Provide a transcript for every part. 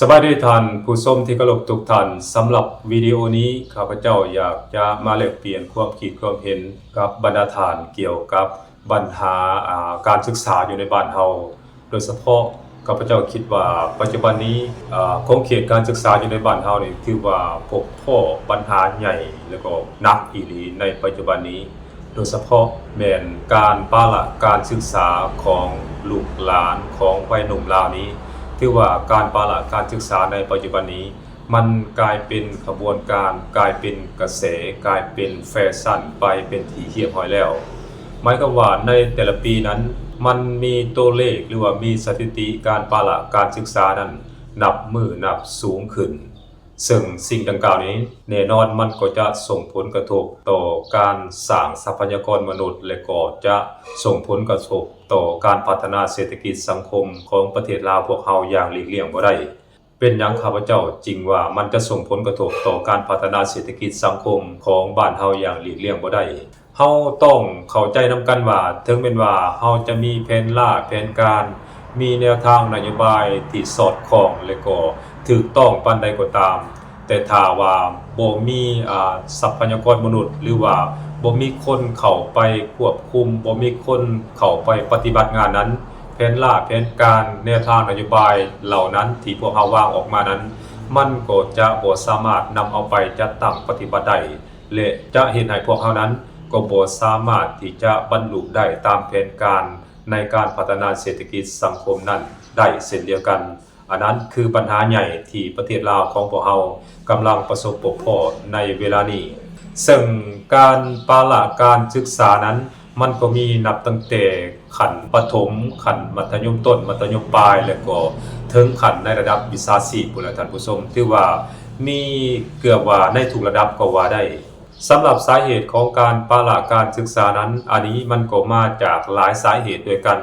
ສະບາຍດີທ່ານຜູ້ຊົມທີ່ເຄົາລົບທຸກທ່ານ. ສຳລັບວິດີໂອນີ້ ຂ້າພະເຈົ້າຢາກຈະມາແລກປ່ຽນຄວາມຄິດຄວາມເຫັນກັບບັນດາທ່ານ ກ່ຽວກັບບັນຫາ ອ່າ ການສຶກສາຢູ່ໃນບ້ານເຮົາ. ໂດຍສະເພາະ ຂ້າພະເຈົ້າຄິດວ່າປັດຈຸບັນນີ້ ເອີ ຂົງເຂດການສຶກສາຢູ່ໃນບ້ານເຮົານີ້ ຖືວ່າພົບພໍ້ບັນຫາໃຫຍ່ ແລະ ກໍໜັກອີ່ຫຼີໃນປັດຈຸບັນນີ້. ໂດຍສະເພາະແມ່ນການປະລະການສຶກສາຂອງລູກຫຼານຂອງໄວໜຸ່ມລາວນີ້ ຖືວ່າການປະລະການສຶກສາໃນປັດຈຸບັນນີ້ ມັນກາຍເປັນຂະບວນການ, ກາຍເປັນກະແສ, ກາຍເປັນແຟຊັນໄປເປັນທີ່ຮຽບຮ້ອຍແລ້ວ. ໝາຍຄວາມວ່າໃນແຕ່ລະປີນັ້ນ ມັນມີຕົວເລກ ຫຼືວ່າມີສະຖິຕິການປະລະການສຶກສານັ້ນ ນັບມື້ນັບສູງຂຶ້ນ. ເຊິ່ງສິ່ງດັ່ງກ່າວນີ້ ແນ່ນອນມັນກໍຈະສົ່ງຜົນກະທົບຕໍ່ການສ້າງຊັບພະຍາກອນມະນຸດ ແລະ ກໍຈະສົ່ງຜົນກະທົບຕໍ່ການພັດທະນາເສດຖະກິດສັງຄົມຂອງປະເທດລາວພວກເຮົາຢ່າງຫຼີກລ່ຽງບໍ່ໄດ້. ເປັນຫຍັງຂ້າພະເຈົ້າຈຶ່ງວ່າມັນຈະສົ່ງຜົນກະທົບຕໍ່ການພັດທະນາເສດຖະກິດສັງຄົມຂອງບ້ານເຮົາຢ່າງຫຼີກລ່ຽງບໍ່ໄດ້? ເຮົາຕ້ອງເຂົ້າໃຈນຳກັນວ່າ ເຖິງແມ່ນວ່າເຮົາຈະມີແຜນລາ ແຜນການ, ມີແນວທາງນະໂຍບາຍທີ່ສອດຄ່ອງ ແລະ ກໍຖືກຕ້ອງປານໃດກໍຕາມ, ແຕ່ຖ້າວ່າບໍ່ມີ ອາ ຊັບພະຍາກອນມະນຸດ ຫຼືວ່າບໍ່ມີຄົນເຂົ້າໄປຄວບຄຸມ, ບໍ່ມີຄົນເຂົ້າໄປປະຕິບັດງານນັ້ນ, ແຜນລາ ແຜນການ ແນວທາງນະໂຍບາຍເຫຼົ່ານັ້ນທີ່ພວກເຮົາວາງອອກມານັ້ນ ມັນກໍຈະບໍ່ສາມາດນຳເອົາໄປຈັດຕັ້ງປະຕິບັດໄດ້ ແລະ ຈະເຮັດໃຫ້ພວກເຮົານັ້ນກໍບໍ່ສາມາດທີ່ຈະບັນລຸໄດ້ຕາມແຜນການໃນການພັດທະນາເສດຖະກິດສັງຄົມນັ້ນໄດ້ເຊັ່ນດຽວກັນ. ອັນນັ້ນຄືບັນຫາໃຫຍ່ທີ່ປະເທດລາວຂອງພວກເຮົາກຳລັງປະສົບພົບພໍ້ໃນເວລານີ້. ເຊິ່ງການປະລະການສຶກສານັ້ນ ມັນກໍມີນັບຕັ້ງແຕ່ຂັ້ນປະຖົມ, ຂັ້ນມັດທະຍົມຕົ້ນ, ມັດທະຍົມປາຍ ແລະ ກໍເຖິງຂັ້ນໃນລະດັບວິຊາຊີບພຸ້ນລະທ່ານຜູ້ຊົມ, ຖືວ່າມີເກືອບວ່າໃນທຸກລະດັບກໍວ່າໄດ້. ສຳລັບສາເຫດຂອງການປະລະການສຶກສານັ້ນ, ອັນນີ້ມັນກໍມາຈາກຫຼາຍສາເຫດດ້ວຍກັນ.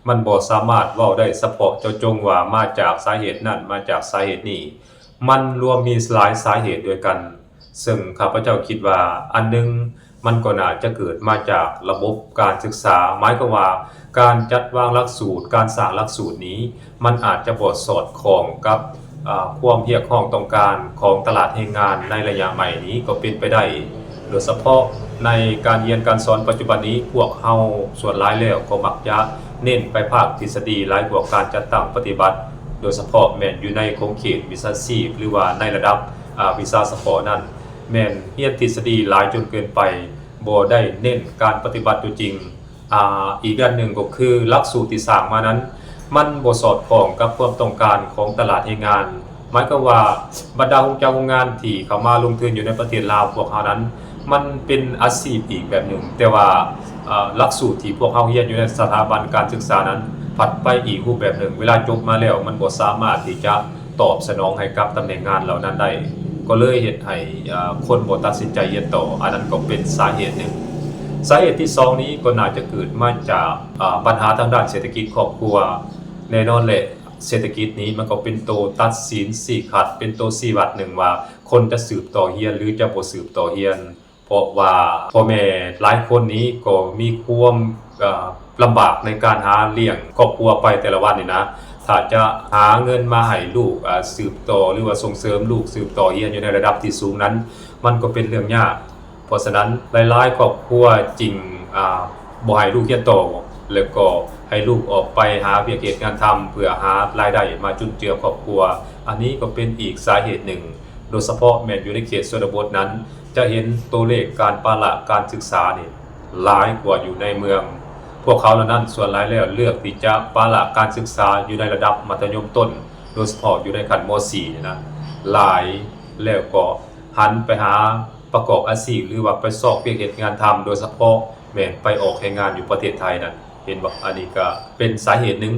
ມັນບໍ່ສາມາດເວົ້າໄດ້ສະເພາະເຈາະຈົງວ່າມາຈາກສາເຫດນັ້ນ, ມາຈາກສາເຫດນີ້. ມັນລວມມີຫຼາຍສາເຫດດ້ວຍກັນ. ເຊິ່ງຂ້າພະເຈົ້າຄິດວ່າອັນໜຶ່ງ ມັນກໍໜ້າຈະເກີດມາຈາກລະບົບການສຶກສາ, ໝາຍຄວາມວ່າການຈັດວາງຫຼັກສູດ, ການສ້າງຫຼັກສູດນີ້ ມັນອາດຈະບໍ່ສອດຄ່ອງກັບ ອາ ຄວາມຮຽກຮ້ອງຕ້ອງການຂອງຕະຫຼາດແຮງງານໃນໄລຍະໃໝ່ນີ້ກໍເປັນໄປໄດ້. ໂດຍສະເພາະໃນການຮຽນການສອນປັດຈຸບັນນີ້, ພວກເຮົາສ່ວນຫຼາຍແລ້ວກໍມັກຈະເນັ້ນໄປພາກທິດສະດີຫຼາຍກວ່າການຈັດຕັ້ງປະຕິບັດ, ໂດຍສະເພາະແມ່ນຢູ່ໃນຂົງເຂດວິຊາຊີບ ຫຼືວ່າໃນລະດັບ ອາ ວິຊາສະເພາະນັ້ນ ແມ່ນຮຽນທິດສະດີຫຼາຍຈົນເກີນໄປ, ບໍ່ໄດ້ເນັ້ນການປະຕິບັດຕົວຈິງ. ອາ ອີກອັນໜຶ່ງກໍຄືຫຼັກສູດທີ່ສ້າງມານັ້ນ ມັນບໍ່ສອດຄ່ອງກັບຄວາມຕ້ອງການຂອງຕະຫຼາດແຮງງານ. ໝາຍຄວາມວ່າບັນດາໂຮງຈັກໂຮງງານທີ່ເຂົ້າມາລົງທຶນຢູ່ໃນປະເທດລາວພວກເຮົານັ້ນ ມັນເປັນອາຊີບອີກແບບໜຶ່ງ, ແຕ່ວ່າ ອາ ຫຼັກສູດທີ່ພວກເຮົາຮຽນຢູ່ໃນສະຖາບັນການສຶກສານັ້ນ ພັດໄປອີກຮູບແບບໜຶ່ງ. ເວລາຈົບມາແລ້ວ ມັນບໍ່ສາມາດທີ່ຈະ ຕອບສະໜອງໃຫ້ກັບຕຳແໜ່ງງານເຫຼົ່ານັ້ນໄດ້, ກໍເລີຍເຮັດໃຫ້ ອາ ຄົນບໍ່ຕັດສິນໃຈຮຽນຕໍ່. ອັນນັ້ນກໍເປັນສາເຫດໜຶ່ງ. ສາເຫດທີສອງນີ້ກໍໜ້າຈະເກີດມາຈາກ ອາ ບັນຫາທາງດ້ານເສດຖະກິດຄອບຄົວ. ແນ່ນອນແຫຼະ, ເສດຖະກິດນີ້ມັນກໍເປັນໂຕຕັດສິນຊີ້ຂັດ, ເປັນໂຕຊີ້ວັດໜຶ່ງວ່າ ຄົນຈະສືບຕໍ່ຮຽນ ຫຼື ຈະບໍ່ສືບຕໍ່ຮຽນ. ເພາະວ່າພໍ່ແມ່ຫຼາຍຄົນນີ້ກໍມີຄວາມ ເອີ ລຳບາກໃນການຫາລ້ຽງຄອບຄົວໄປແຕ່ລະວັນນີ້ນະ, ຖ້າຈະຫາເງິນມາໃຫ້ລູກ ອາ ສືບຕໍ່ ຫຼືວ່າສົ່ງເສີມລູກສືບຕໍ່ຮຽນຢູ່ໃນລະດັບທີ່ສູງນັ້ນ ມັນກໍເປັນເລື່ອງຍາກ. ເພາະສະນັ້ນ ຫຼາຍໆຄອບຄົວຈຶ່ງ ອາ ບໍ່ໃຫ້ລູກຮຽນຕໍ່ ແລ້ວກໍໃຫ້ລູກອອກໄປຫາວຽກເຮັດງານທຳ ເພື່ອຫາລາຍໄດ້ມາຈຸນເຈືອຄອບຄົວ. ອັນນີ້ກໍເປັນອີກສາເຫດໜຶ່ງ, ໂດຍສະເພາະແມ່ນຢູ່ໃນເຂດຊົນນະບົດນັ້ນ ຈະເຫັນໂຕເລກການປະລະການສຶກສານີ້ຫຼາຍກວ່າຢູ່ໃນເມືອງ. ພວກເຂົາເຫຼົ່ານັ້ນສ່ວນຫຼາຍແລ້ວເລືອກທີ່ຈະປະລະການສຶກສາຢູ່ໃນລະດັບມັດທະຍົມຕົ້ນ, ໂດຍສະເພາະຢູ່ໃນຂັ້ນ ມໍສີ່ ນີ້ນະ ຫຼາຍ, ແລ້ວກໍຫັນໄປຫາປະກອບອາຊີບ ຫຼືວ່າໄປຊອກວຽກເຮັດງານທຳ, ໂດຍສະເພາະແມ່ນໄປອອກແຮງງານຢູ່ປະເທດໄທນັ້ນ. ເຫັນບໍ່? ອັນນີ້ກໍເປັນສາເຫດໜຶ່ງ.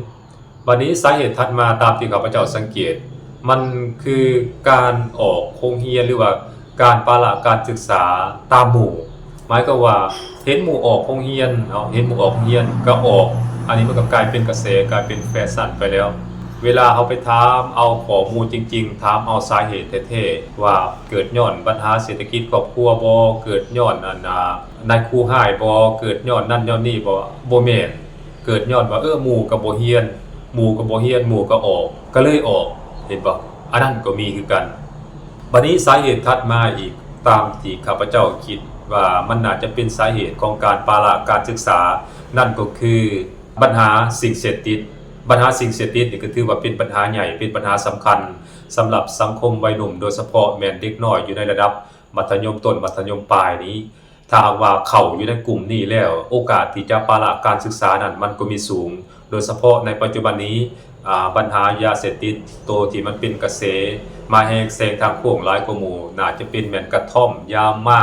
ບັດນີ້ສາເຫດຖັດມາຕາມທີ່ຂ້າພະເຈົ້າສັງເກດ ມັນຄືການອອກໂຮງຮຽນ ຫຼືວ່າການປະລະການສຶກສາຕາມໝູ່. ໝາຍຄວາມວ່າເຫັນໝູ່ອອກໂຮງຮຽນເນາະ, ເຫັນໝູ່ອອກໂຮງຮຽນກໍອອກ. ອັນນີ້ມັນກໍກາຍເປັນກະແສ, ກາຍເປັນແຟຊັນໄປແລ້ວ. ເວລາເຮົາໄປຖາມເອົາຂໍ້ມູນຈິງໆ, ຖາມເອົາສາເຫດແທ້ໆ ວ່າເກີດຍ້ອນບັນຫາເສດຖະກິດຄອບຄົວບໍ? ເກີດຍ້ອນອັນ ອາ ນາຍຄູຮ້າຍບໍ? ເກີດຍ້ອນນັ້ນຍ້ອນນີ້ບໍ? ບໍ່ແມ່ນ. ເກີດຍ້ອນວ່າ ເອີ ໝູ່ກໍບໍ່ຮຽນ, ໝູ່ກໍບໍ່ຮຽນ, ໝູ່ກໍອອກ, ກໍເລີຍອອກ. ເຫັນບໍ່? ອັນນັ້ນກໍມີຄືກັນ. ບັດນີ້ສາເຫດຖັດມາອີກ ຕາມທີ່ຂ້າພະເຈົ້າຄິດວ່າມັນໜ້າຈະເປັນສາເຫດຂອງການປະລະການສຶກສາ ນັ້ນກໍຄືບັນຫາສິ່ງເສບຕິດ. ບັນຫາສິ່ງເສບຕິດນີ້ກໍຖືວ່າເປັນບັນຫາໃຫຍ່ ເປັນບັນຫາສຳຄັນສຳລັບສັງຄົມໄວໜຸ່ມ ໂດຍສະເພາະແມ່ນເດັກນ້ອຍຢູ່ໃນລະດັບມັດທະຍົມຕົ້ນ ມັດທະຍົມປາຍນີ້. ຖ້າຫາກວ່າເຂົ້າຢູ່ໃນກຸ່ມນີ້ແລ້ວ ໂອກາດທີ່ຈະປະລະການສຶກສານັ້ນມັນກໍມີສູງ, ໂດຍສະເພາະໃນປັດຈຸບັນນີ້ ອາ ບັນຫາຢາເສບຕິດ ໂຕທີ່ມັນເປັນກະແສມາແຮງແຊງທາງໂຄ້ງຫຼາຍກວ່າໝູ່ ໜ້າຈະເປັນແມ່ນກະທ່ອມ, ຢາມ້າ,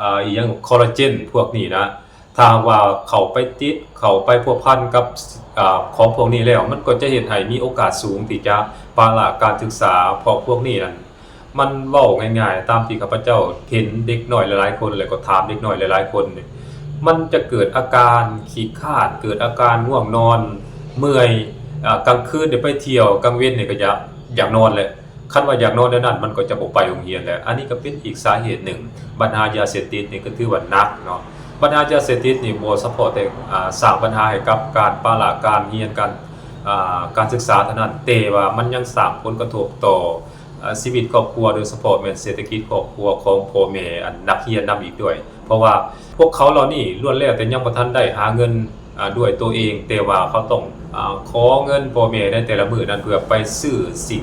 ອາ ອີ່ຫຍັງ ຄໍລາເຈນ ພວກນີ້ນະ. ຖ້າຫາກວ່າເຂົ້າໄປຕິດ, ເຂົ້າໄປພົວພັນກັບ ອາ ຂອງພວກນີ້ແລ້ວ ມັນກໍຈະເຮັດໃຫ້ມີໂອກາດສູງທີ່ຈະປະລະການສຶກສາ, ເພາະພວກນີ້ນັ້ນ ມັນເວົ້າງ່າຍໆ ຕາມທີ່ຂ້າພະເຈົ້າເຫັນເດັກນ້ອຍຫຼາຍໆຄົນ ແລ້ວກໍຖາມເດັກນ້ອຍຫຼາຍໆຄົນນີ້ ມັນຈະເກີດອາການຂີ້ຄ້ານ, ເກີດອາການງ່ວງນອນ, ເມື່ອຍ, ອາ ກາງຄືນໄດ້ໄປທ່ຽວ, ກາງເວັນນີ້ກໍຢາກ, ຢາກນອນແຫຼະ. ຄັນວ່າຢາກນອນແນວນັ້ນ ມັນກໍຈະບໍ່ໄປໂຮງຮຽນແຫຼະ. ອັນນີ້ກໍເປັນອີກສາເຫດໜຶ່ງ. ບັນຫາຢາເສບຕິດນີ້ກໍຖືວ່າໜັກເນາະ. ບັນຫາຢາເສບຕິດນີ້ບໍ່ສະເພາະແຕ່ ອາ ສ້າງບັນຫາໃຫ້ກັບການປະລະການຮຽນ ການ ອາ ການສຶກສາເທົ່ານັ້ນ, ແຕ່ວ່າມັນຍັງສ້າງຜົນກະທົບຕໍ່ ອາ ຊີວິດຄອບຄົວ ໂດຍສະເພາະແມ່ນເສດຖະກິດຄອບຄົວຂອງພໍ່ແມ່ ອັນ ນັກຮຽນນຳອີກດ້ວຍ. ເພາະວ່າພວກເຂົາເຫຼົ່ານີ້ລ້ວນແລ້ວແຕ່ຍັງບໍ່ທັນໄດ້ຫາເງິນ ອາ ດ້ວຍໂຕເອງ, ແຕ່ວ່າເຂົາຕ້ອງ ອາ ຂໍເງິນພໍ່ແມ່ໃນແຕ່ລະມື້ນັ້ນ ເພື່ອໄປຊື້ສິ່ງ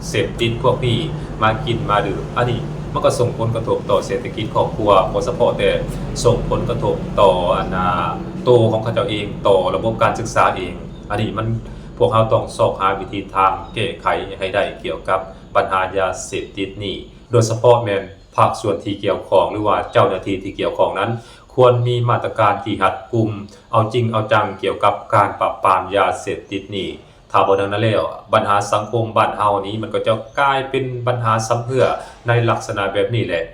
ເສບຕິດພວກນີ້ມາກິນມາດື່ມ. ອັນນີ້ມັນກໍສົ່ງຜົນກະທົບຕໍ່ເສດຖະກິດຄອບຄົວ, ບໍ່ສະເພາະແຕ່ສົ່ງຜົນກະທົບຕໍ່ ອັນ ອາ ໂຕຂອງເຂົາເຈົ້າເອງ, ຕໍ່ລະບົບການສຶກສາເອງ. ອັນນີ້ມັນ ພວກເຮົາຕ້ອງຊອກຫາວິທີທາງແກ້ໄຂໃຫ້ໄດ້ກ່ຽວກັບບັນຫາຢາເສບຕິດນີ້, ໂດຍສະເພາະແມ່ນພາກສ່ວນທີ່ກ່ຽວຂ້ອງ ຫຼືວ່າເຈົ້າໜ້າທີ່ທີ່ກ່ຽວຂ້ອງນັ້ນ ຄວນມີມາດຕະການທີ່ຮັດກຸມ, ເອົາຈິງເອົາຈັງກ່ຽວກັບການປາບປາມຢາເສບຕິດນີ້. ຖ້າບໍ່ດັ່ງນັ້ນແລ້ວ, ບັນຫາສັງຄົມບ້ານເຮົານີ້ ມັນກໍຈະກາຍເປັນບັນຫາຊຳເຮື້ອໃນລັກສະນະແບບນີ້ແຫຼະ.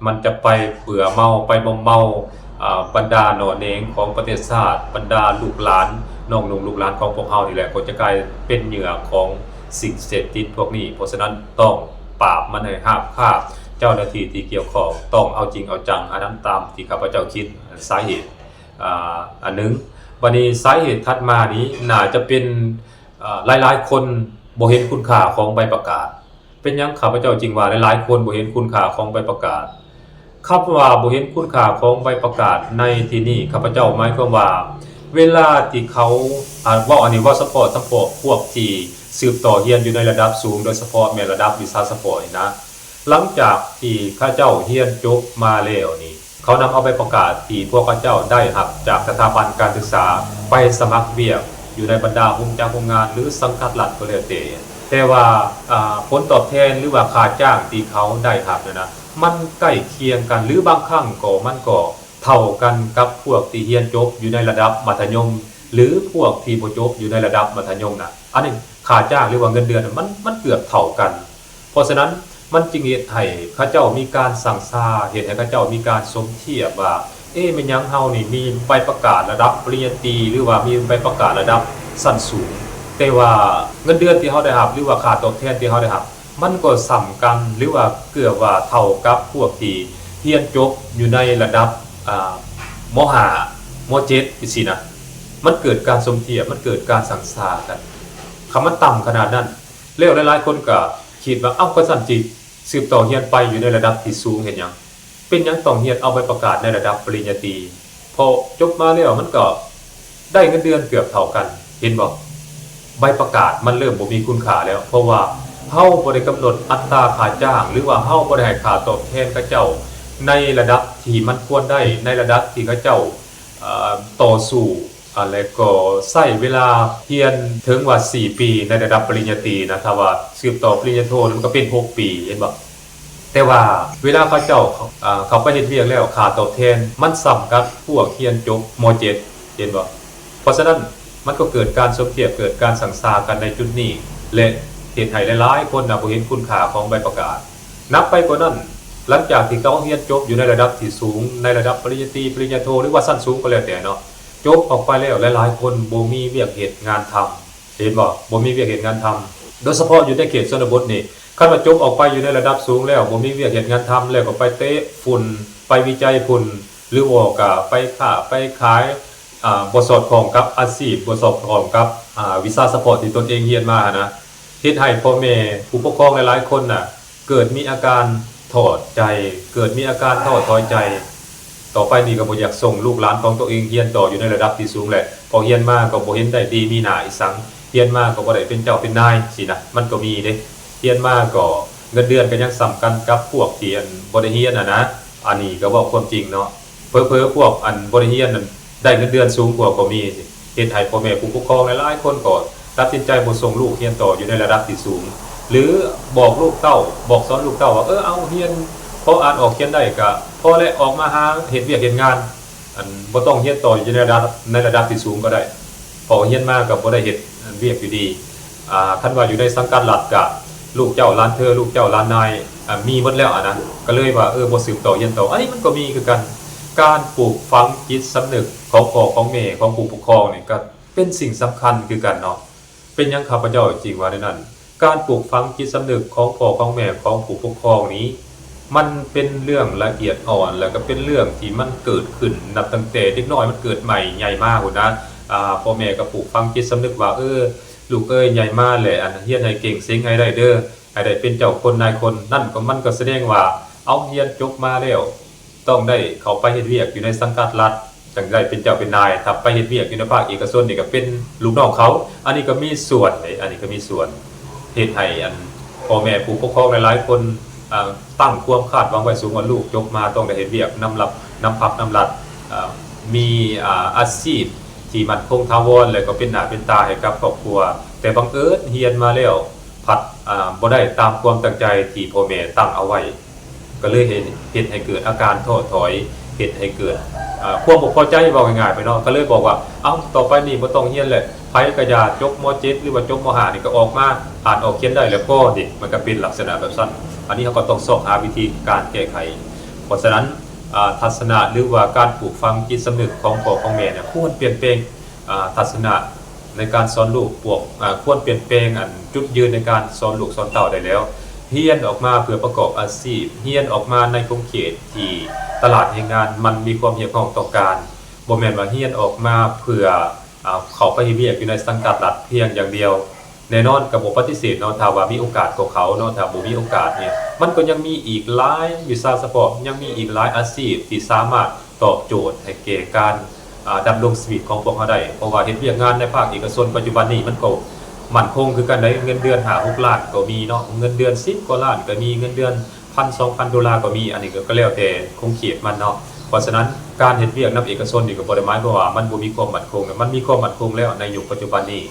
ມັນຈະໄປເບື່ອເມົາ, ໄປມອມເມົາ, ອາ, ບັນດາໜໍ່ເໜງຂອງປະເທດຊາດ, ບັນດາລູກຫຼານ, ນ້ອງນຸ່ງລູກຫຼານຂອງພວກເຮົານີ້ແຫຼະ ກໍຈະກາຍເປັນເຫຍື່ອຂອງສິ່ງເສບຕິດພວກນີ້. ເພາະສະນັ້ນ ຕ້ອງປາບມັນໃຫ້ຮາບຄາບ, ເຈົ້າໜ້າທີ່ທີ່ກ່ຽວຂ້ອງຕ້ອງເອົາຈິງເອົາຈັງ. ອັນນັ້ນຕາມທີ່ຂ້າພະເຈົ້າຄິດ, ສາເຫດ, ອາ, ອັນໜຶ່ງ. ບັດນີ້ສາເຫດຖັດມານີ້ໜ້າຈະເປັນ, ອາ, ຫຼາຍໆຄົນບໍ່ເຫັນຄຸນຄ່າຂອງໃບປະກາດ. ເປັນຫຍັງຂ້າພະເຈົ້າຈຶ່ງວ່າຫຼາຍໆຄົນບໍ່ເຫັນຄຸນຄ່າຂອງໃບປະກາດ? ຄຳວ່າບໍ່ເຫັນຄຸນຄ່າຂອງໃບປະກາດໃນທີ່ນີ້ ຂ້າພະເຈົ້າໝາຍຄວາມວ່າ ເວລາທີ່ເຂົາ, ອາ, ເວົ້າອັນນີ້ເວົ້າສະເພາະ, ສະເພາະພວກທີ່ສືບຕໍ່ຮຽນຢູ່ໃນລະດັບສູງ, ໂດຍສະເພາະແມ່ນລະດັບວິຊາສະເພາະນີ້ນະ, ຫຼັງຈາກທີ່ເຂົາເຈົ້າຮຽນຈົບມາແລ້ວນີ້ ເຂົານຳເອົາໃບປະກາດທີ່ພວກເຂົາເຈົ້າໄດ້ຮັບຈາກສະຖາບັນການສຶກສາໄປສະໝັກວຽກຢູ່ໃນບັນດາໂຮງຈັກໂຮງງານ ຫຼື ສັງກັດລັດກໍແລ້ວແຕ່. ແຕ່ວ່າ, ອາ, ຜົນຕອບແທນ ຫຼືວ່າຄ່າຈ້າງທີ່ເຂົາໄດ້ຮັບນັ້ນນະ ມັນໃກ້ຄຽງກັນ ຫຼືບາງຄັ້ງກໍ ມັນກໍເທົ່າກັນກັບພວກທີ່ຮຽນຈົບຢູ່ໃນລະດັບມັດທະຍົມ ຫຼືພວກທີ່ບໍ່ຈົບຢູ່ໃນລະດັບມັດທະຍົມນະ. ອັນນີ້ຄ່າຈ້າງ ຫຼືວ່າເງິນເດືອນນະ ມັນ, ມັນເກືອບເທົ່າກັນ. ເພາະສະນັ້ນ ມັນຈຶ່ງເຮັດໃຫ້ເຂົາເຈົ້າມີການຊັງຊາ, ເຮັດໃຫ້ເຂົາເຈົ້າມີການສົມທຽບວ່າ ເອ, ແມ່ນຫຍັງເຮົານີ້ມີໃບປະກາດລະດັບປະລິນຍາຕີ ຫຼືວ່າມີໃບປະກາດລະດັບຊັ້ນສູງ, ແຕ່ວ່າເງິນເດືອນທີ່ເຮົາໄດ້ຮັບ ຫຼືວ່າຄ່າຕອບແທນທີ່ເຮົາໄດ້ຮັບ ມັນກໍສ່ຳກັນ ຫຼືວ່າເກືອບວ່າເທົ່າກັບພວກທີ່ຮຽນຈົບຢູ່ໃນລະດັບ, ອາ, ມໍຫ້າ, ມໍເຈັດ ຈັ່ງຊີ້ນະ. ມັນເກີດການສົມທຽບ, ມັນເກີດການຊັງຊາກັນ. ຄັນມັນຕ່ຳຂະໜາດນັ້ນ ແລ້ວຫຼາຍໆຄົນກໍຄິດວ່າ ເອົ້າ, ຄັນຊັ້ນຊິສືບຕໍ່ຮຽນໄປຢູ່ໃນລະດັບທີ່ສູງເຮັດຫຍັງ? ເປັນຫຍັງຕ້ອງຮຽນເອົາໃບປະກາດໃນລະດັບປະລິນຍາຕີ? ເພາະຈົບມາແລ້ວມັນກໍໄດ້ເງິນເດືອນເກືອບເທົ່າກັນ, ເຫັນບໍ່? ໃບປະກາດມັນເລີ່ມບໍ່ມີຄຸນຄ່າແລ້ວ, ເພາະວ່າເຮົາບໍ່ໄດ້ກຳນົດອັດຕາຄ່າຈ້າງ ຫຼືວ່າເຮົາບໍ່ໄດ້ໃຫ້ຄ່າຕອບແທນເຂົາເຈົ້າໃນລະດັບທີ່ມັນຄວນໄດ້, ໃນລະດັບທີ່ເຂົາເຈົ້າ, ເອີ, ຕໍ່ສູ້ ອ່າ ແລະກໍໃຊ້ເວລາຮຽນເຖິງວ່າສີ່ປີໃນລະດັບປະລິນຍາຕີນະ, ຖ້າວ່າສືບຕໍ່ປະລິນຍາໂທມັນກໍເປັນຫົກປີ, ເຫັນບໍ່? ແຕ່ວ່າເວລາເຂົາເຈົ້າ, ເອີ, ເຂົ້າໄປເຮັດວຽກແລ້ວ ຄ່າຕອບແທນມັນສ່ຳກັບພວກຮຽນຈົບ ມໍເຈັດ ເຫັນບໍ່? ເພາະສະນັ້ນ ມັນກໍເກີດການສົມທຽບ, ເກີດການຊັງຊາກັນໃນຈຸດນີ້ ແລະ ເຮັດໃຫ້ຫຼາຍໆຄົນນະບໍ່ເຫັນຄຸນຄ່າຂອງໃບປະກາດ. ໜັກໄປກວ່ານັ້ນ, ຫຼັງຈາກທີ່ເຂົາຮຽນຈົບຢູ່ໃນລະດັບທີ່ສູງ, ໃນລະດັບປະລິນຍາຕີ, ປະລິນຍາໂທ ຫຼືວ່າຊັ້ນສູງກໍແລ້ວແຕ່ເນາະ, ຈົບອອກໄປແລ້ວ ຫຼາຍໆຄົນບໍ່ມີວຽກເຮັດງານທຳ, ເຫັນບໍ່? ບໍ່ມີວຽກເຮັດງານທຳ. ໂດຍສະເພາະຢູ່ໃນເຂດຊົນນະບົດນີ້, ຄັນວ່າຈົບອອກໄປຢູ່ໃນລະດັບສູງແລ້ວ ບໍ່ມີວຽກເຮັດງານທຳ ແລ້ວກໍໄປເຕະຝຸ່ນ, ໄປວິໄຈຝຸ່ນ, ຫຼືບໍ່ກໍໄປຄ້າໄປຂາຍ, ອາ, ບໍ່ສອດຄ່ອງກັບອາຊີບ, ບໍ່ສອດຄ່ອງກັບ, ອາ, ວິຊາສະເພາະທີ່ຕົນເອງຮຽນມາຫັ້ນນະ. ເຮັດໃຫ້ພໍ່ແມ່ຜູ້ປົກຄອງຫຼາຍໆຄົນນະ ເກີດມີອາການທໍ້ໃຈ, ເກີດມີອາການທໍ້ຖອຍໃຈ. ຕໍ່ໄປນີ້ກໍບໍ່ຢາກສົ່ງລູກຫຼານຂອງຕົວເອງຮຽນຕໍ່ຢູ່ໃນລະດັບທີ່ສູງແຫຼະ, ເພາະຮຽນມາກໍບໍ່ເຫັນໄດ້ດີມີໜ້າອີ່ສັງ, ຮຽນມາກໍບໍ່ໄດ້ເປັນເຈົ້າເປັນນາຍຊີ້ນະ, ມັນກໍມີເດ້. ຮຽນມາກໍເງິນເດືອນກໍຍັງສ່ຳກັນກັບພວກທີ່ ອັນ ບໍ່ໄດ້ຮຽນຫັ້ນນະ. ອັນນີ້ກໍເວົ້າຄວາມຈິງເນາະ. ເຜີໆພວກ ອັນ ບໍ່ໄດ້ຮຽນນັ້ນ ໄດ້ເງິນເດືອນສູງກວ່າກໍມີ. ເຮັດໃຫ້ພໍ່ແມ່ຜູ້ປົກຄອງຫຼາຍໆຄົນກໍຕັດສິນໃຈບໍ່ສົ່ງລູກຮຽນຕໍ່ຢູ່ໃນລະດັບທີ່ສູງ ຫຼື ບອກລູກເຕົ້າ ບອກສອນລູກເຕົ້າວ່າ ເອີ ເອົາ ຮຽນພໍອ່ານອອກຂຽນໄດ້ກະພໍແລ້ວ, ອອກມາຫາເຮັດວຽກເຮັດງານ, ອັນ ບໍ່ຕ້ອງຮຽນຕໍ່ຢູ່ໃນລະດັບ ໃນລະດັບທີ່ສູງກໍໄດ້, ເພາະຮຽນມາກໍບໍ່ໄດ້ເຮັດວຽກຢູ່ດີ. ອ່າ ຄັນວ່າຢູ່ໃນສັງກັດລັດກະ ລູກເຈົ້າຫຼານເທີ ລູກເຈົ້າຫຼານນາຍ ອ່າ ມີໝົດແລ້ວຫັ້ນນະ, ກໍເລີຍວ່າ ເອີ ບໍ່ສືບຕໍ່ຮຽນຕໍ່. ອັນນີ້ມັນກໍມີຄືກັນ. ການປູກຝັງຈິດສຳນຶກຂອງພໍ່ຂອງແມ່ຂອງຜູ້ປົກຄອງນີ້ ກໍເປັນສິ່ງສຳຄັນຄືກັນເນາະ. ເປັນຫຍັງຂ້າພະເຈົ້າຈຶ່ງວ່າແນວນັ້ນ? ການປູກຝັງຈິດສຳນຶກຂອງພໍ່ຂອງແມ່ຂອງຜູ້ປົກຄອງນີ້ ມັນເປັນເລື່ອງລະອຽດອ່ອນ ແລ້ວກໍເປັນເລື່ອງທີ່ມັນເກີດຂຶ້ນນັບຕັ້ງແຕ່ເດັກນ້ອຍມັນເກີດໃໝ່ໃຫຍ່ມາພຸ້ນນະ. ອ່າ ພໍ່ແມ່ກໍປູກຝັງຈິດສຳນຶກວ່າ ເອີ ລູກເອີຍ ໃຫຍ່ມາແລ້ວ ອັນ ຮຽນໃຫ້ເກັ່ງເສັງໃຫ້ໄດ້ເດີ, ໃຫ້ໄດ້ເປັນເຈົ້າຄົນນາຍຄົນ. ນັ້ນກໍ ມັນກໍສະແດງວ່າ ເອົາ ຮຽນຈົບມາແລ້ວ ຕ້ອງໄດ້ເຂົ້າໄປເຮັດວຽກຢູ່ໃນສັງກັດລັດ ຈັ່ງໄດ້ເປັນເຈົ້າເປັນນາຍ. ຖ້າໄປເຮັດວຽກຢູ່ໃນພາກເອກະຊົນນີ້ ກໍເປັນລູກນ້ອງເຂົາ. ອັນນີ້ກໍມີສ່ວນເດ້, ອັນນີ້ກໍມີສ່ວນເຮັດໃຫ້ ອັນ ພໍ່ແມ່ຜູ້ປົກຄອງຫຼາຍໆຄົນ ອ່າ ຕັ້ງຄວາມຄາດຫວັງໄວ້ສູງວ່າ ລູກຈົບມາຕ້ອງໄດ້ເຮັດວຽກນຳລັດ ນຳພັກນຳລັດ, ອ່າ ມີ ອ່າ ອາຊີບທີ່ໝັ້ນຄົງຖາວອນ ແລະ ກໍເປັນໜ້າເປັນຕາໃຫ້ກັບຄອບຄົວ. ແຕ່ບັງເອີນຮຽນມາແລ້ວ ພັດ ອ່າ ບໍ່ໄດ້ຕາມຄວາມຕັ້ງໃຈທີ່ພໍ່ແມ່ຕັ້ງເອົາໄວ້, ກໍເລີຍເຮັດ ເຮັດໃຫ້ເກີດອາການທໍ້ຖອຍ, ເຮັດໃຫ້ເກີດ ອ່າ ຄວາມບໍ່ພໍໃຈ ເວົ້າງ່າຍໆໄປເນາະ. ກໍເລີຍບອກວ່າ ເອົ້າ ຕໍ່ໄປນີ້ບໍ່ຕ້ອງຮຽນແລ້ວ, ໃຜກໍຢ່າ ຈົບ ມ.ເຈັດ ຫຼືວ່າຈົບ ມ. ຫ້າ ນີ້ກໍອອກມາອ່ານອອກຂຽນໄດ້ແລ້ວພໍ. ນີ້ ມັນກໍເປັນລັກສະນະແບບຊັ້ນ. ອັນນີ້ເຮົາກໍຕ້ອງຊອກຫາວິທີການແກ້ໄຂ. ເພາະສະນັ້ນ ອ່າ ທັດສະນະ ຫຼືວ່າການປູກຝັງຈິດສຳນຶກຂອງພໍ່ຂອງແມ່ນີ້ ຄວນປ່ຽນແປງ ອ່າ ທັດສະນະໃນການສອນລູກ ພວກ ອ່າ ຄວນປ່ຽນແປງ ອັນ ຈຸດຢືນໃນການສອນລູກສອນເຕົ້າໄດ້ແລ້ວ. ຮຽນອອກມາເພື່ອປະກອບອາຊີບ, ຮຽນອອກມາໃນຂົງເຂດທີ່ຕະຫຼາດແຮງງານມັນມີຄວາມຮຽກຮ້ອງຕ້ອງການ, ບໍ່ແມ່ນວ່າຮຽນອອກມາເພື່ອ ອ່າ ເຂົ້າໄປເຮັດວຽກຢູ່ໃນສັງກັດລັດພຽງຢ່າງດຽວ. ແນ່ນອນກໍບໍ່ປະຕິເສດເນາະ, ຖ້າວ່າມີໂອກາດກໍເຂົ້າເນາະ, ຖ້າບໍ່ມີໂອກາດນີ້ ມັນກໍຍັງມີອີກຫຼາຍວິຊາສະເພາະ, ຍັງມີອີກຫຼາຍອາຊີບທີ່ສາມາດຕອບໂຈດໃຫ້ແກ່ການ ອ່າ ດຳລົງຊີວິດຂອງພວກເຮົາໄດ້. ເພາະວ່າເຮັດວຽກງານໃນພາກເອກະຊົນປັດຈຸບັນນີ້ ມັນກໍໝັ້ນຄົງຄືກັນໃດ໋, ເງິນເດືອນຫ້າຫົກລ້ານກໍມີເນາະ, ເງິນເດືອນສິບກວ່າລ້ານກໍມີ, ເງິນເດືອນພັນສອງພັນໂດລາກໍມີ. ອັນນີ້ກໍ ກໍແລ້ວແຕ່ຂົງເຂດມັນເນາະ. ເພາະສະນັ້ນ ການເຮັດວຽກນຳເອກະຊົນນີ້ກໍບໍ່ໄດ້ໝາຍຄວາມວ່າມັນບໍ່ມີຄວາມໝັ້ນຄົງ, ມັນມີຄວາມໝັ້ນຄົງແລ້ວໃນຍຸກປັດຈຸບັນນີ້.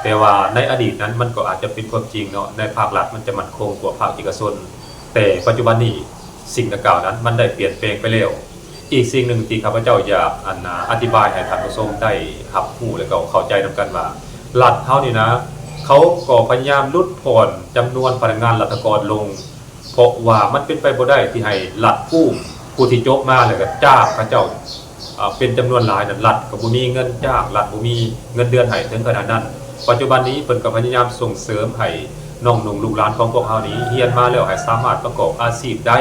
ແຕ່ວ່າໃນອະດີດນັ້ນ ມັນກໍອາດຈະເປັນຄວາມຈິງເນາະ, ໃນພາກລັດມັນຈະໝັ້ນຄົງກວ່າພາກເອກະຊົນ, ແຕ່ປັດຈຸບັນນີ້ ສິ່ງດັ່ງກ່າວນັ້ນມັນໄດ້ປ່ຽນແປງໄປແລ້ວ. ອີກສິ່ງໜຶ່ງທີ່ຂ້າພະເຈົ້າຢາກ ອັນ ອະທິບາຍໃຫ້ທ່ານຜູ້ຊົມໄດ້ຮັບຮູ້ ແລະ ກໍເຂົ້າໃຈນຳກັນວ່າ ລັດເຮົານີ້ນະ ເຂົາກໍພະຍາຍາມຫຼຸດຜ່ອນຈຳນວນພະນັກງານລັດຖະກອນລົງ, ເພາະວ່າມັນເປັນໄປບໍ່ໄດ້ທີ່ໃຫ້ລັດກູ້ຜູ້ທີ່ຈົບມາ ແລ້ວກໍຈ້າງເຂົາເຈົ້າ ເປັນຈຳນວນຫຼາຍນັ້ນ, ລັດກໍບໍ່ມີເງິນຈ້າງ, ລັດບໍ່ມີເງິນເດືອນໃຫ້ເຖິງຂະໜາດນັ້ນ. ປັດຈຸບັນນີ້ເພິ່ນກໍພະຍາຍາມສົ່ງເສີມໃຫ້ນ້ອງນຸ່ງລູກຫຼານຂອງພວກເຮົານີ້ ຮຽນມາແລ້ວໃຫ້ສາມາດປະກອບອາຊີບໄດ້,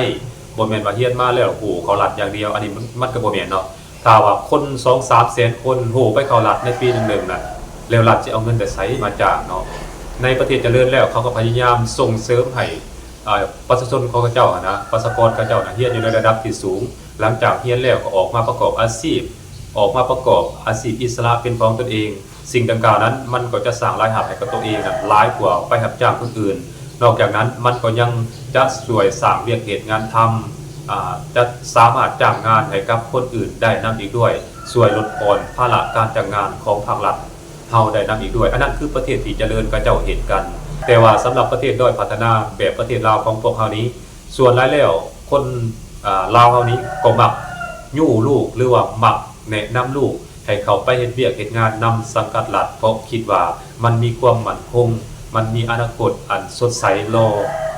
ບໍ່ແມ່ນວ່າຮຽນມາແລ້ວໂຫເຂົ້າລັດຢ່າງດຽວ, ອັນນີ້ມັນ ມັນກໍບໍ່ແມ່ນເນາະ. ຖ້າວ່າຄົນສອງສາມແສນຄົນໂຫໄປເຂົ້າລັດໃນປີໜຶ່ງໆນັ້ນ, ແລ້ວລັດຊິເອົາເງິນແຕ່ໃສມາຈ້າງເນາະ? ໃນປະເທດຈະເລີນແລ້ວ ເຂົາກໍພະຍາຍາມສົ່ງເສີມໃຫ້ ອ່າ ປະຊາຊົນຂອງເຂົາເຈົ້າຫັ້ນນະ, ປະຊາກອນເຂົາເຈົ້ານະ ຮຽນຢູ່ໃນລະດັບທີ່ສູງ, ຫຼັງຈາກຮຽນແລ້ວກໍອອກມາປະກອບອາຊີບ, ອອກມາປະກອບອາຊີບອິດສະຫຼະເປັນຂອງຕົນເອງ. ສິ່ງດັ່ງກ່າວນັ້ນ ມັນກໍຈະສ້າງລາຍຮັບໃຫ້ກັບຕົວເອງນັ້ນຫຼາຍກວ່າໄປຮັບຈ້າງຄົນອື່ນ. ນອກຈາກນັ້ນ ມັນກໍຍັງຈະຊ່ວຍສ້າງວຽກເຮັດງານທຳ, ອ່າ ຈະສາມາດຈ້າງງານໃຫ້ກັບຄົນອື່ນໄດ້ນຳອີກດ້ວຍ, ຊ່ວຍຫຼຸດຜ່ອນພາລະການຈ້າງງານຂອງພາກລັດ ເຮົາໄດ້ນຳອີກດ້ວຍ. ອັນນັ້ນຄືປະເທດທີ່ຈະເລີນເຂົາເຈົ້າເຮັດກັນ. ແຕ່ວ່າສຳລັບປະເທດດ້ອຍພັດທະນາແບບປະເທດລາວຂອງພວກເຮົານີ້ ສ່ວນຫຼາຍແລ້ວຄົນ ອ່າ ລາວເຮົານີ້ກໍມັກຍູ້ລູກ ຫຼືວ່າມັກແນະນຳລູກໃຫ້ເຂົ້າໄປເຮັດວຽກເຮັດງານນຳສັງກັດລັດ, ເພາະຄິດວ່າມັນມີຄວາມໝັ້ນຄົງ, ມັນມີອະນາຄົດອັນສົດໃສລໍ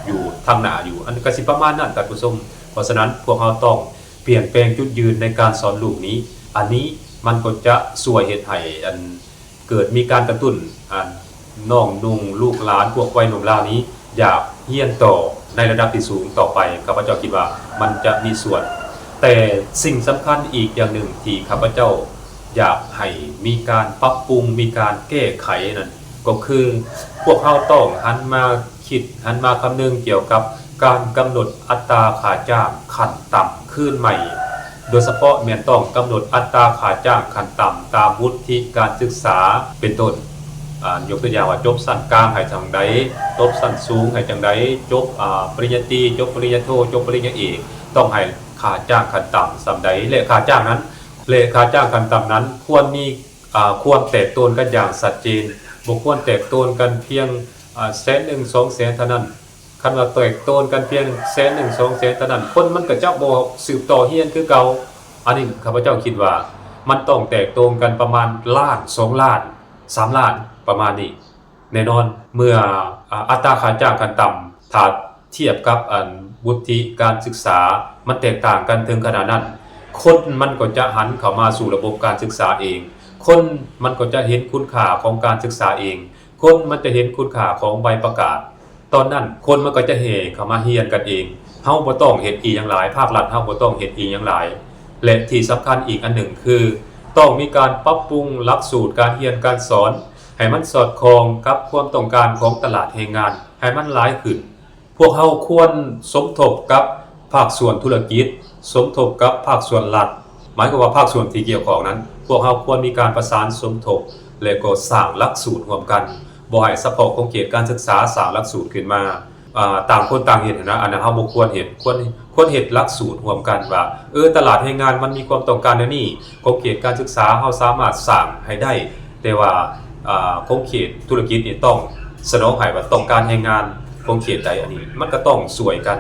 ຢູ່ທາງໜ້າຢູ່. ອັນກໍຊິປະມານນັ້ນທ່ານຜູ້ຊົມ. ເພາະສະນັ້ນ ພວກເຮົາຕ້ອງປ່ຽນແປງຈຸດຢືນໃນການສອນລູກນີ້. ອັນນີ້ມັນກໍຈະຊ່ວຍເຮັດໃຫ້ ອັນ ເກີດມີການກະຕຸ້ນ ອັນ ນ້ອງນຸ່ງລູກຫຼານພວກໄວໜຸ່ມລາວນີ້ ຢາກຮຽນຕໍ່ໃນລະດັບທີ່ສູງຕໍ່ໄປ, ຂ້າພະເຈົ້າຄິດວ່າມັນຈະມີສ່ວນ. ແຕ່ສິ່ງສຳຄັນອີກຢ່າງໜຶ່ງທີ່ຂ້າພະເຈົ້າຢາກໃຫ້ມີການປັບປຸງ, ມີການແກ້ໄຂນັ້ນ, ກໍຄືພວກເຮົາຕ້ອງຫັນມາຄິດ, ຫັນມາຄຳນຶງກ່ຽວກັບການກຳນົດອັດຕາຄ່າຈ້າງຂັ້ນຕ່ຳຄືນໃໝ່, ໂດຍສະເພາະແມ່ນຕ້ອງກຳນົດອັດຕາຄ່າຈ້າງຂັ້ນຕ່ຳຕາມວຸດທິການສຶກສາ ເປັນຕົ້ນ ອາ ຍົກຕົວຢ່າງວ່າ ຈົບຊັ້ນກາງໃຫ້ຈັ່ງໃດ, ຈົບຊັ້ນສູງໃຫ້ຈັ່ງໃດ, ຈົບ ອາ ປະລິນຍາຕີ, ຈົບປະລິນຍາໂທ, ຈົບປະລິນຍາເອກ, ຕ້ອງໃຫ້ຄ່າຈ້າງຂັ້ນຕ່ຳສ່ຳໃດ ແລະ ຄ່າຈ້າງນັ້ນ ແລະ ຄ່າຈ້າງຂັ້ນຕ່ຳນັ້ນຄວນມີ ອາ ຄວາມແຕກໂຕນກັນຢ່າງຊັດເຈນ, ບໍ່ຄວນແຕກໂຕນກັນພຽງ ອາ ແສນໜຶ່ງ ສອງແສນເທົ່ານັ້ນ. ຄັນວ່າແຕກໂຕນກັນພຽງແສນໜຶ່ງ ສອງແສນເທົ່ານັ້ນ, ຄົນມັນກໍຈະບໍ່ສືບຕໍ່ຮຽນຄືເກົ່າ. ອັນນີ້ຂ້າພະເຈົ້າຄິດວ່າມັນຕ້ອງແຕກໂຕນກັນປະມານລ້ານ ສອງລ້ານ ສາມລ້ານ ປະມານນີ້. ແນ່ນອນ ເມື່ອ ອາ ອັດຕາຄ່າຈ້າງຂັ້ນຕ່ຳ ຖ້າທຽບກັບ ອັນ ວຸດທິການສຶກສາ ມັນແຕກຕ່າງກັນເຖິງຂະໜາດນັ້ນ, ຄົນມັນກໍຈະຫັນເຂົ້າມາສູ່ລະບົບການສຶກສາເອງ, ຄົນມັນກໍຈະເຫັນຄຸນຄ່າຂອງການສຶກສາເອງ, ຄົນມັນຈະເຫັນຄຸນຄ່າຂອງໃບປະກາດ. ຕອນນັ້ນຄົນມັນກໍຈະແຫ່ເຂົ້າມາຮຽນກັນເອງ. ເຮົາບໍ່ຕ້ອງເຮັດອີ່ຫຍັງຫຼາຍ, ພາກລັດເຮົາບໍ່ຕ້ອງເຮັດອີ່ຫຍັງຫຼາຍ. ແລະ ທີ່ສຳຄັນອີກອັນໜຶ່ງຄື ຕ້ອງມີການປັບປຸງຫຼັກສູດການຮຽນການສອນ ໃຫ້ມັນສອດຄ່ອງກັບຄວາມຕ້ອງການຂອງຕະຫຼາດແຮງງານໃຫ້ມັນຫຼາຍຂຶ້ນ. ພວກເຮົາຄວນສົມທົບກັບພາກສ່ວນທຸລະກິດ, ສົມທົບກັບພາກສ່ວນລັດ, ໝາຍຄວາມວ່າພາກສ່ວນທີ່ກ່ຽວຂ້ອງນັ້ນ, ພວກເຮົາຄວນມີການປະສານສົມທົບ ແລະ ກໍສ້າງຫຼັກສູດຮ່ວມກັນ, ບໍ່ໃຫ້ສະເພາະຂົງເຂດການສຶກສາສ້າງຫຼັກສູດຂຶ້ນມາ. ອາ ຕ່າງຄົນຕ່າງເຮັດຫັ້ນນະ, ອັນນັ້ນເຮົາບໍ່ຄວນເຮັດ. ຄວນ ຄວນເຮັດຫຼັກສູດຮ່ວມກັນວ່າ ເອີ ຕະຫຼາດແຮງງານມັນມີຄວາມຕ້ອງການແນວນີ້, ຂົງເຂດການສຶກສາເຮົາສາມາດສ້າງໃຫ້ໄດ້, ແຕ່ວ່າ ອາ ຂົງເຂດທຸລະກິດນີ້ຕ້ອງສະໜອງໃຫ້ວ່າຕ້ອງການແຮງງານຂົງເຂດໃດ, ອັນນີ້ມັນກໍຕ້ອງຊ່ວຍກັນ.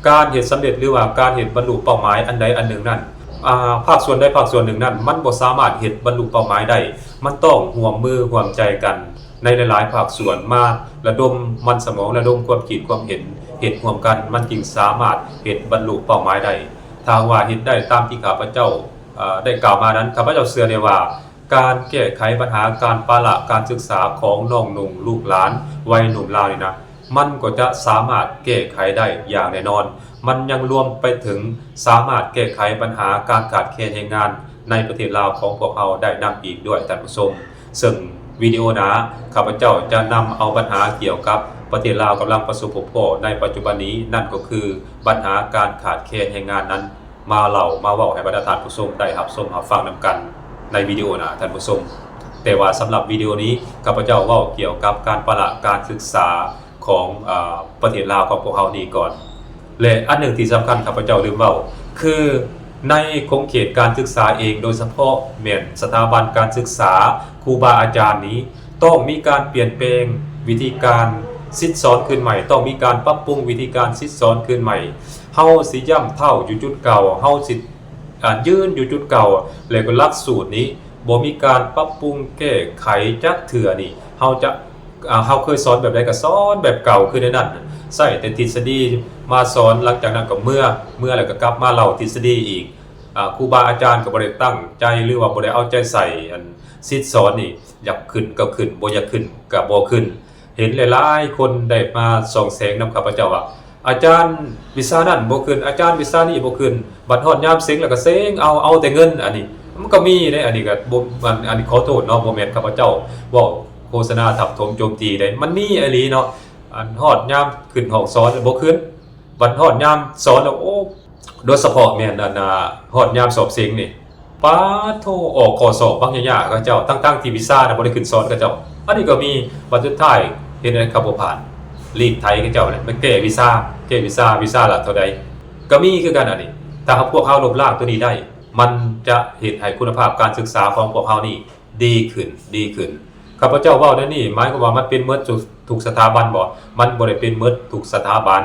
ການເຮັດສຳເລັດ ຫຼືວ່າການເຮັດບັນລຸເປົ້າໝາຍອັນໃດອັນໜຶ່ງນັ້ນ, ອາ ພາກສ່ວນໃດພາກສ່ວນໜຶ່ງນັ້ນ ມັນບໍ່ສາມາດເຮັດບັນລຸເປົ້າໝາຍໄດ້, ມັນຕ້ອງຮ່ວມມືຮ່ວມໃຈກັນ ໃນຫຼາຍໆພາກສ່ວນມາລະດົມມັນສະໝອງ, ລະດົມຄວາມຄິດຄວາມເຫັນ, ເຮັດຮ່ວມກັນ, ມັນຈຶ່ງສາມາດເຮັດບັນລຸເປົ້າໝາຍໄດ້. ຖ້າຫາກວ່າເຮັດໄດ້ຕາມທີ່ຂ້າພະເຈົ້າ ເອີ ໄດ້ກ່າວມານັ້ນ, ຂ້າພະເຈົ້າເຊື່ອແນ່ວ່າ ການແກ້ໄຂບັນຫາການປະລະການສຶກສາຂອງນ້ອງນຸ່ງລູກຫຼານໄວໜຸ່ມລາວນີ້ນະ, ມັນກໍຈະສາມາດແກ້ໄຂໄດ້ຢ່າງແນ່ນອນ. ມັນຍັງລວມໄປເຖິງສາມາດແກ້ໄຂບັນຫາການຂາດແຄນແຮງງານໃນປະເທດລາວຂອງພວກເຮົາໄດ້ນຳອີກດ້ວຍ, ທ່ານຜູ້ຊົມ. ເຊິ່ງວິດີໂອໜ້າ ຂ້າພະເຈົ້າຈະນຳເອົາບັນຫາກ່ຽວກັບປະເທດລາວກຳລັງປະສົບພົບພໍ້ໃນປັດຈຸບັນນີ້, ນັ້ນກໍຄືບັນຫາການຂາດແຄນແຮງງານນັ້ນ ມາເລົ່າມາເວົ້າໃຫ້ບັນດາທ່ານຜູ້ຊົມໄດ້ຮັບຊົມຮັບຟັງນຳກັນໃນວິດີໂອໜ້າ, ທ່ານຜູ້ຊົມ. ແຕ່ວ່າສຳລັບວິດີໂອນີ້ ຂ້າພະເຈົ້າເວົ້າກ່ຽວກັບການປະລະການສຶກສາຂອງ ເອີ ປະເທດລາວຂອງພວກເຮົານີ້ກ່ອນ. ແລະ ອັນໜຶ່ງທີ່ສຳຄັນ ຂ້າພະເຈົ້າລືມເວົ້າ ຄືໃນຂົງເຂດການສຶກສາເອງ, ໂດຍສະເພາະແມ່ນສະຖາບັນການສຶກສາ, ຄູບາອາຈານນີ້ ຕ້ອງມີການປ່ຽນແປງວິທີການສິດສອນຄືນໃໝ່, ຕ້ອງມີການປັບປຸງວິທີການສິດສອນຄືນໃໝ່. ເຮົາຊິຢ້ຳເທົ້າຢູ່ຈຸດເກົ່າ, ເຮົາຊິ ອາ ຢືນຢູ່ຈຸດເກົ່າ, ແລ້ວກໍຫຼັກສູດນີ້ບໍ່ມີການປັບປຸງແກ້ໄຂຈັກເທື່ອນີ້. ເຮົາຈະ ອາ ເຮົາເຄີຍສອນແບບໃດກໍສອນແບບເກົ່າຄືໃນນັ້ນ, ໃຊ້ແຕ່ທິດສະດີມາສອນ, ຫຼັງຈາກນັ້ນກໍເມືອ, ເມືອແລ້ວກໍກັບມາເລົ່າທິດສະດີອີກ. ອາ ຄູບາອາຈານກໍບໍ່ໄດ້ຕັ້ງໃຈ ຫຼືວ່າບໍ່ໄດ້ເອົາໃຈໃສ່ ອັນ ສິດສອນນີ້, ຢາກຂຶ້ນກໍຂຶ້ນ, ບໍ່ຢາກຂຶ້ນກໍບໍ່ຂຶ້ນ. ເຫັນຫຼາຍໆຄົນໄດ້ມາສ່ອງແສງນຳຂ້າພະເຈົ້າວ່າ ອາຈານວິຊານັ້ນບໍ່ຂຶ້ນ, ອາຈານວິຊານີ້ບໍ່ຂຶ້ນ, ບັດຮອດຍາມເສັງແລ້ວກໍເສັງເອົາ, ເອົາແຕ່ເງິນ. ອັນນີ້ມັນກໍມີເດ້, ອັນນີ້ກໍບໍ່ ອັນ ອັນນີ້ຂໍໂທດເນາະ, ບໍ່ແມ່ນຂ້າພະເຈົ້າເວົ້າໂຄສະນາທັບຖົມໂຈມຕີເດ້, ມັນມີອີ່ຫຼີເນາະ. ອັນຮອດຍາມຂຶ້ນຫ້ອງສອນບໍ່ຂຶ້ນ, ບັດຮອດຍາມສອນແລ້ວ ໂອ້ ໂດຍສະເພາະແມ່ນ ອັນ ອາ ຮອດຍາມສອບເສັງນີ້ ປາດໂທ້ ອອກຂໍ້ສອບບັກຍາກໆ ເຂົາເຈົ້າ, ທັງໆທີ່ວິຊານະບໍ່ໄດ້ຂຶ້ນສອນເຂົາເຈົ້າ. ອັນນີ້ກໍມີ, ບັດສຸດທ້າຍເຮັດໃຫ້ເຂົາບໍ່ຜ່ານ, ລີກໄຖເຂົາເຈົ້າແຫຼະ, ໄປແກ້ວິຊາ, ແກ້ວິຊາ, ວິຊາລະເທົ່າໃດ ກໍມີຄືກັນ. ອັນນີ້ ຖ້າຫາກພວກເຮົາລົບລ້າງຕົວນີ້ໄດ້, ມັນຈະເຮັດໃຫ້ຄຸນນະພາບການສຶກສາຂອງພວກເຮົານີ້ ດີຂຶ້ນ, ດີຂຶ້ນ. ຂ້າພະເຈົ້າເວົ້າແນວນີ້ ໝາຍຄວາມວ່າມັນເປັນໝົດທຸກ ທຸກສະຖາບັນບໍ? ມັນບໍ່ໄດ້ເປັນໝົດທຸກສະຖາບັນ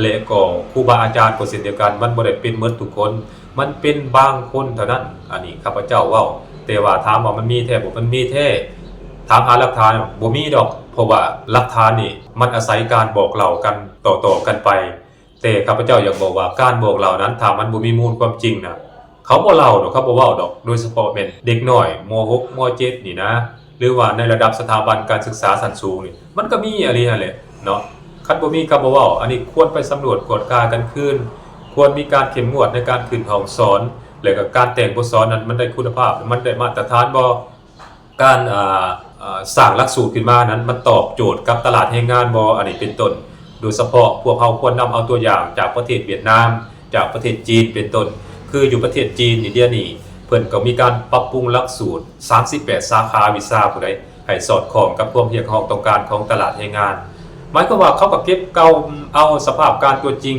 ແລະ ກໍຄູບາອາຈານກໍເຊັ່ນດຽວກັນ, ມັນບໍ່ໄດ້ເປັນໝົດທຸກຄົນ, ມັນເປັນບາງຄົນເທົ່ານັ້ນ. ອັນນີ້ຂ້າພະເຈົ້າເວົ້າ, ແຕ່ວ່າຖາມວ່າມັນມີແທ້ບໍ່? ມັນມີແທ້. ຖາມຫາຫຼັກຖານ, ບໍ່ມີດອກ, ເພາະວ່າຫຼັກຖານນີ້ມັນອາໄສການບອກເລົ່າກັນຕໍ່ໆກັນໄປ. ແຕ່ຂ້າພະເຈົ້າຢາກບອກວ່າ ການບອກເລົ່ານັ້ນ ຖ້າມັນບໍ່ມີມູນຄວາມຈິງນະ ເຂົາບໍ່ເລົ່າດອກ, ເຂົາບໍ່ເວົ້າດອກ, ໂດຍສະເພາະແມ່ນເດັກນ້ອຍ ມໍຫົກ ມໍເຈັດນີ້ນະ ຫຼືວ່າໃນລະດັບສະຖາບັນການສຶກສາຊັ້ນສູງນີ້ ມັນກໍມີອີ່ຫຼີຫັ້ນແຫຼະເນາະ. ຄັນບໍ່ມີກໍບໍ່ເວົ້າ. ອັນນີ້ຄວນໄປສຳຫຼວດກວດກາກັນຄືນ, ຄວນມີການເຂັ້ມງວດໃນການຂຶ້ນຫ້ອງສອນ ແລະ ກໍການແຕ່ງບົດສອນນັ້ນ ມັນໄດ້ຄຸນນະພາບ ມັນໄດ້ມາດຕະຖານບໍ່? ການ ເອີ ເອີ ສ້າງຫຼັກສູດຂຶ້ນມານັ້ນ ມັນຕອບໂຈດກັບຕະຫຼາດແຮງງານບໍ່? ອັນນີ້ເປັນຕົ້ນ. ໂດຍສະເພາະພວກເຮົາຄວນນຳເອົາຕົວຢ່າງຈາກປະເທດຫວຽດນາມ, ຈາກປະເທດຈີນເປັນຕົ້ນ. ຄືຢູ່ປະເທດຈີນນີ້ ດຽວນີ້ເພິ່ນກໍມີການປັບປຸງຫຼັກສູດສາມສິບແປດສາຂາວິຊາພຸ້ນໃດ໋ ໃຫ້ສອດຄ່ອງກັບຄວາມຮຽກຮ້ອງຕ້ອງການຂອງຕະຫຼາດແຮງງານ. ໝາຍຄວາມວ່າເຂົາກໍເກັບເອົາ ເອົາສະພາບການຕົວຈິງ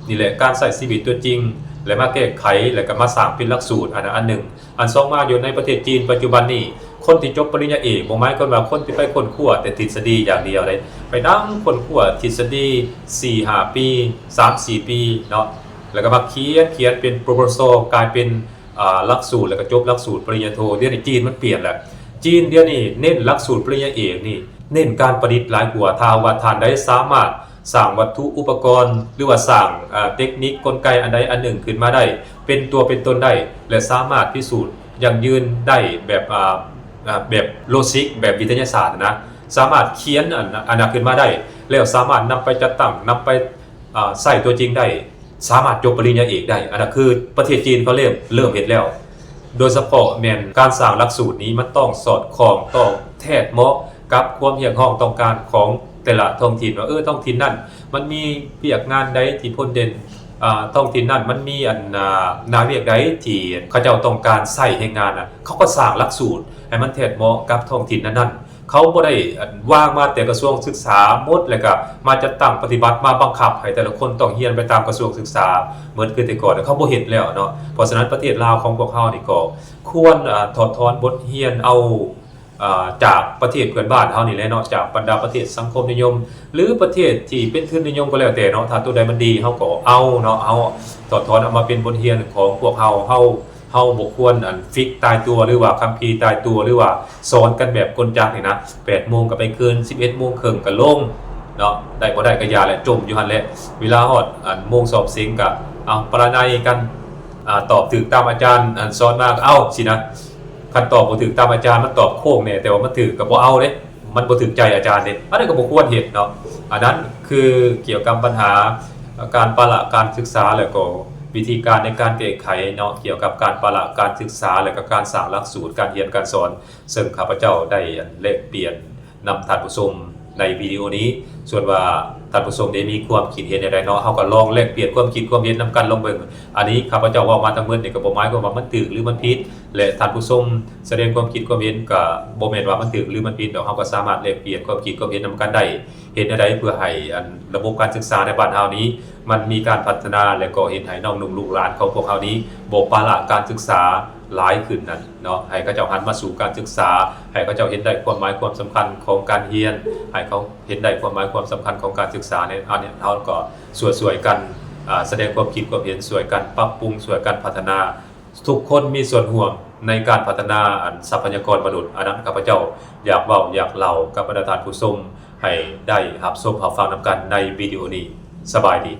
ນີ້ແຫຼະ, ການໃຊ້ຊີວິດຕົວຈິງ ແລະ ມາແກ້ໄຂ ແລະ ກໍມາສ້າງເປັນຫຼັກສູດ ອັນນັ້ນອັນໜຶ່ງ. ອັນສອງມາ ຢູ່ໃນປະເທດຈີນປັດຈຸບັນນີ້ ຄົນທີ່ຈົບປະລິນຍາເອກ ບໍ່ໝາຍຄວາມວ່າຄົນທີ່ໄປຄົ້ນຄວ້າແຕ່ທິດສະດີຢ່າງດຽວເດ້, ໄປນັ່ງຄົ້ນຄວ້າທິດສະດີສີ່ຫ້າປີ ສາມສີ່ປີເນາະ, ແລ້ວກໍມາຂຽນ ຂຽນເປັນ proposal ກາຍເປັນ ອ່າ ຫຼັກສູດ ແລ້ວກໍຈົບຫຼັກສູດປະລິນຍາໂທ. ດຽວນີ້ຈີນມັນປ່ຽນແລ້ວ. ຈີນດຽວນີ້ເນັ້ນຫຼັກສູດປະລິນຍາເອກນີ້ ເນັ້ນການປະດິດຫຼາຍກວ່າ. ຖ້າຫາກວ່າທ່ານໃດສາມາດສ້າງວັດຖຸອຸປະກອນ ຫຼືວ່າສ້າງ ເຕັກນິກກົນໄກອັນໃດອັນໜຶ່ງຂຶ້ນມາໄດ້ ເປັນຕົວເປັນຕົນໄດ້ ແລະ ສາມາດພິສູດຢັ້ງຢືນໄດ້ແບບ ແບບໂລຊິກ ແບບວິທະຍາສາດນະ, ສາມາດຂຽນອັນ ອັນນັ້ນຂຶ້ນມາໄດ້ ແລ້ວສາມາດນຳໄປຈັດຕັ້ງ ນຳໄປ ອ່າ ໃຊ້ຕົວຈິງໄດ້, ສາມາດຈົບປະລິນຍາເອກໄດ້. ອັນນັ້ນຄືປະເທດຈີນເຂົາເລີ່ມ ເລີ່ມເຮັດແລ້ວ. ໂດຍສະເພາະແມ່ນການສ້າງຫຼັກສູດນີ້ ມັນຕ້ອງສອດຄ່ອງ ຕ້ອງແທດເໝາະກັບຄວາມຮຽກຮ້ອງຕ້ອງການຂອງແຕ່ລະທ້ອງຖິ່ນ ວ່າ ເອີ ທ້ອງຖິ່ນນັ້ນມັນມີວຽກງານໃດທີ່ພົ້ນເດັ່ນ, ອ່າ ທ້ອງຖິ່ນນັ້ນມັນມີອັນ ອ່າ ໜ້າວຽກໃດທີ່ເຂົາເຈົ້າຕ້ອງການໃຊ້ແຮງງານນະ, ເຂົາກໍສ້າງຫຼັກສູດໃຫ້ມັນແທດເໝາະກັບທ້ອງຖິ່ນນັ້ນໆ. ເຂົາບໍ່ໄດ້ ອັນ ວາງມາແຕ່ກະຊວງສຶກສາໝົດ ແລ້ວກະມາຈັດຕັ້ງປະຕິບັດ ມາບັງຄັບໃຫ້ແຕ່ລະຄົນຕ້ອງຮຽນໄປຕາມກະຊວງສຶກສາໝົດຄືແຕ່ກ່ອນ. ເຂົາບໍ່ເຮັດແລ້ວເນາະ. ເພາະສະນັ້ນ ປະເທດລາວຂອງພວກເຮົານີ້ກໍຄວນ ອາ ຖອດຖອນບົດຮຽນເອົາ ອາ ຈາກປະເທດເພື່ອນບ້ານເຮົານີ້ແຫຼະເນາະ, ຈາກບັນດາປະເທດສັງຄົມນິຍົມ ຫຼື ປະເທດທີ່ເປັນທຶນນິຍົມກໍແລ້ວແຕ່ເນາະ. ຖ້າຕົວໃດມັນດີ ເຮົາກໍເອົາເນາະ, ເຮົາຖອດຖອນເອົາມາເປັນບົດຮຽນຂອງພວກເຮົາ. ເຮົາ ເຮົາບໍ່ຄວນ ອັນ ຟິກຕາຍຕົວ ຫຼືວ່າຄຳພີຕາຍຕົວ ຫຼືວ່າສອນກັນແບບກົນຈັກນີ້ນະ, ແປດໂມງກໍໄປຄືນ ສິບເອັດໂມງເຄິ່ງກໍລົງເນາະ, ໄດ້ບໍ່ໄດ້ກໍຢ່າແຫຼະ, ຈົ່ມຢູ່ຫັ້ນແຫຼະ. ເວລາຮອດ ອັນ ໂມງສອບເສັງກໍ ເອົາ ປະລະໄນກັນ ອາ ຕອບຖືກຕາມອາຈານ ອັນ ສອນມາກໍເອົາຊີ້ນະ. ຄັນຕອບບໍ່ຖືກຕາມອາຈານ ມັນຕອບໂຄ້ງແດ່ ແຕ່ວ່າມັນຖືກກໍບໍ່ເອົາເດ້, ມັນບໍ່ຖືກໃຈອາຈານເດ້, ອັນນັ້ນກໍບໍ່ຄວນເຮັດເນາະ. ອັນນັ້ນຄືກ່ຽວກັບບັນຫາການປະລະການສຶກສາ ແລ້ວກໍວິທີການໃນການແກ້ໄຂເນາະ, ກ່ຽວກັບການປະລະການສຶກສາ ແລ້ວກໍການສ້າງຫຼັກສູດການຮຽນການສອນ, ເຊິ່ງຂ້າພະເຈົ້າໄດ້ ອັນ ແລກປ່ຽນນຳທ່ານຜູ້ຊົມໃນວິດີໂອນີ້. ສ່ວນວ່າທ່ານຜູ້ຊົມໄດ້ມີຄວາມຄິດເຫັນແນວໃດເນາະ, ເຮົາກໍລອງແລກປ່ຽນຄວາມຄິດຄວາມເຫັນນຳກັນລອງເບິ່ງ. ອັນນີ້ຂ້າພະເຈົ້າເວົ້າມາທັງໝົດນີ້ ກໍບໍ່ໝາຍຄວາມວ່າມັນຖືກ ຫຼື ມັນຜິດ ແລະ ທ່ານຜູ້ຊົມສະແດງຄວາມຄິດຄວາມເຫັນ ກໍບໍ່ແມ່ນວ່າມັນຖືກ ຫຼື ມັນຜິດດອກ. ເຮົາກໍສາມາດແລກປ່ຽນຄວາມຄິດຄວາມເຫັນນຳກັນໄດ້. ເຮັດແນວໃດເພື່ອໃຫ້ ອັນ ລະບົບການສຶກສາໃນບ້ານເຮົານີ້ ມັນມີການພັດທະນາ ແລະ ກໍເຮັດໃຫ້ນ້ອງນຸ່ງລູກຫຼານຂອງພວກເຮົານີ້ ບໍ່ປະລະການສຶກສາຫຼາຍຂຶ້ນນັ້ນເນາະ, ໃຫ້ເຂົາເຈົ້າຫັນມາສູ່ການສຶກສາ, ໃຫ້ເຂົາເຈົ້າເຫັນໄດ້ຄວາມໝາຍຄວາມສຳຄັນຂອງການຮຽນ, ໃຫ້ເຂົາເຫັນໄດ້ຄວາມໝາຍຄວາມສຳຄັນຂອງການສຶກສາ. ໃນອັນນີ້ເຮົາກໍຊ່ວຍໆກັນ ອາ ສະແດງຄວາມຄິດຄວາມເຫັນ, ຊ່ວຍກັນປັບປຸງ, ຊ່ວຍກັນພັດທະນາ. ທຸກຄົນມີສ່ວນຮ່ວມໃນການພັດທະນາ ອັນ ຊັບພະຍາກອນມະນຸດ. ອັນນັ້ນຂ້າພະເຈົ້າຢາກເວົ້າຢາກເລົ່າກັບບັນດາທ່ານຜູ້ຊົມ ໃຫ້ໄດ້ຮັບຊົມຮັບຟັງນຳກັນໃນວິດີໂອນີ້. ສະບາຍດີ.